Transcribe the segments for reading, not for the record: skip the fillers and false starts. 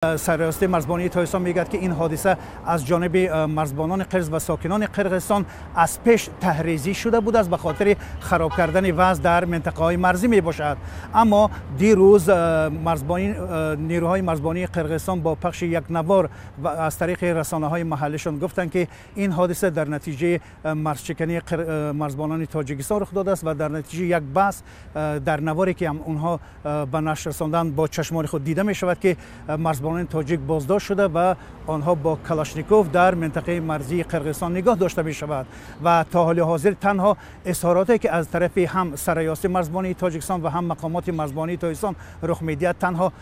Сарраёсати марзбонии Тоҷикистон мегӯяд, ки ин ҳодиса аз ҷониби марзбонони қирғиз ва сокинони Қирғизистон аз пеш таҳрезӣ шуда будааст, ба хотири хароб кардани вазъ дар минтақаҳои марзӣ мебошад. Аммо дирӯз нерӯҳои марзбонии Қирғизистон бо пахши як навор аз тариқи расонаҳои маҳаллишон гуфтанд, ки ин ҳодиса дар натиҷаи марзшикании марзбонони Тоҷикистон рух додааст ва дар натиҷаи як баҳс. Дар наворе, ки онҳо ба нашр расонданд, бо чашмони худ дида мешавад, ки марзбонони тоҷик боздошт шуда ва онҳо бо Калашников дар минтақаи марзии Қирғизистон нигоҳ дошта мешавад. Ва то ҳоли ҳозир танҳо изҳороте, ки аз тарафи ҳам Сарраёсати марзбонии Тоҷикистон ва ҳам мақомоти марзбонии Тоҷикистон рух медиҳад, танҳо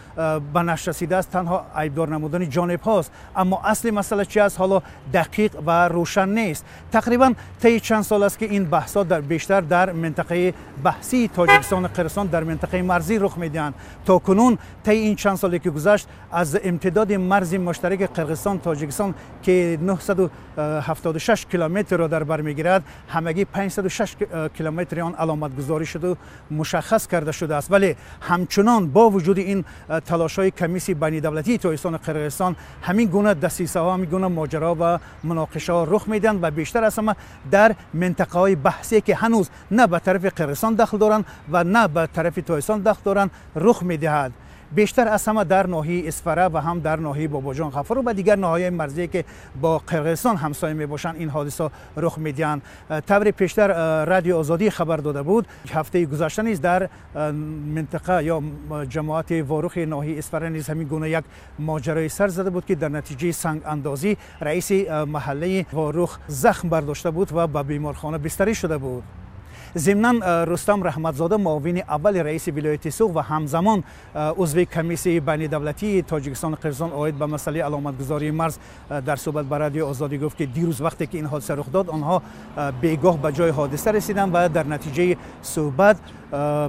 ба нашр расидааст, танҳо айбдор намудани ҷонибҳост. Аммо асли масъала чи аст, ҳоло дақиқ ва рӯшан нест. Тақрибан таи чанд сол аст, ки ин баҳсҳо бештар дар минтақаи баҳсии Тоҷикистону Қирғизистон, дар минтақаи марзӣ рух медиҳанд. То кунун таи ин чанд соле, ки гузашт, аз имтидоди марзи муштараки Қирғизистон Тоҷикистон, ки 976 километрро дар бар мегирад, ҳамагӣ 506 километри он аломатгузорӣ шуду мушаххас карда шудааст. Вале ҳамчунон бо вуҷуди ин талошҳои комиссияи байнидавлатии Тоҷикистону Қирғизистон, ҳамин гуна дасисаҳо, ҳамин гуна моҷароҳо ва муноқишаҳо рух медиҳанд ва бештар аз ҳама дар минтақаҳои баҳсие, ки ҳанӯз на ба тарафи Қирғизистон дахл доранд ва на ба тарафи Тоҷикистон дахл доранд, рух медиҳад. Бештар аз ҳама дар ноҳияи Исфара ва ҳам дар ноҳияи Бобоҷон Ғафуров ва дигар ноҳияи марзие, ки бо Қирғизистон ҳамсоя мебошанд, ин ҳодиса рух медиҳанд. Тавре пештар Радио Озодӣ хабар дода буд, ҳафтаи гузашта низ дар минтақа ё ҷамоати Ворухи ноҳияи Исфара низ ҳамин гуна як моҷарои сар зада буд, ки дар натиҷаи сангандозӣ раиси маҳаллаи Ворух захм бардошта буд ва ба беморхона бистарӣ шуда буд. Зимнан Рустам Раҳматзода, муовини аввали раиси вилояти Суғд ва ҳамзамон узви комиссияи байнидавлатии Тоҷикистону Қирғизистон оид ба масъалаи аломатгузории марз, дар суҳбат ба Радиои Озодӣ гуфт, ки дирӯз вақте ки ин ҳодиса рух дод, онҳо бегоҳ ба ҷои ҳодиса расиданд ва дар натиҷаи суҳбат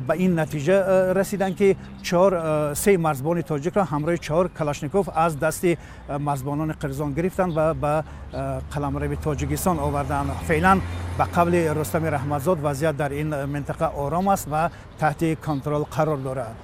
ба ин натиҷа расиданд, ки се марзбони тоҷикро ҳамроҳи чор Калашников аз дасти марзбонони қирғизон гирифтанд ва ба қаламрави Тоҷикистон оварданд. Феълан, ба қавли Рустами Раҳматзод, вазъият дар ин минтақа ором аст ва таҳти контрол қарор дорад.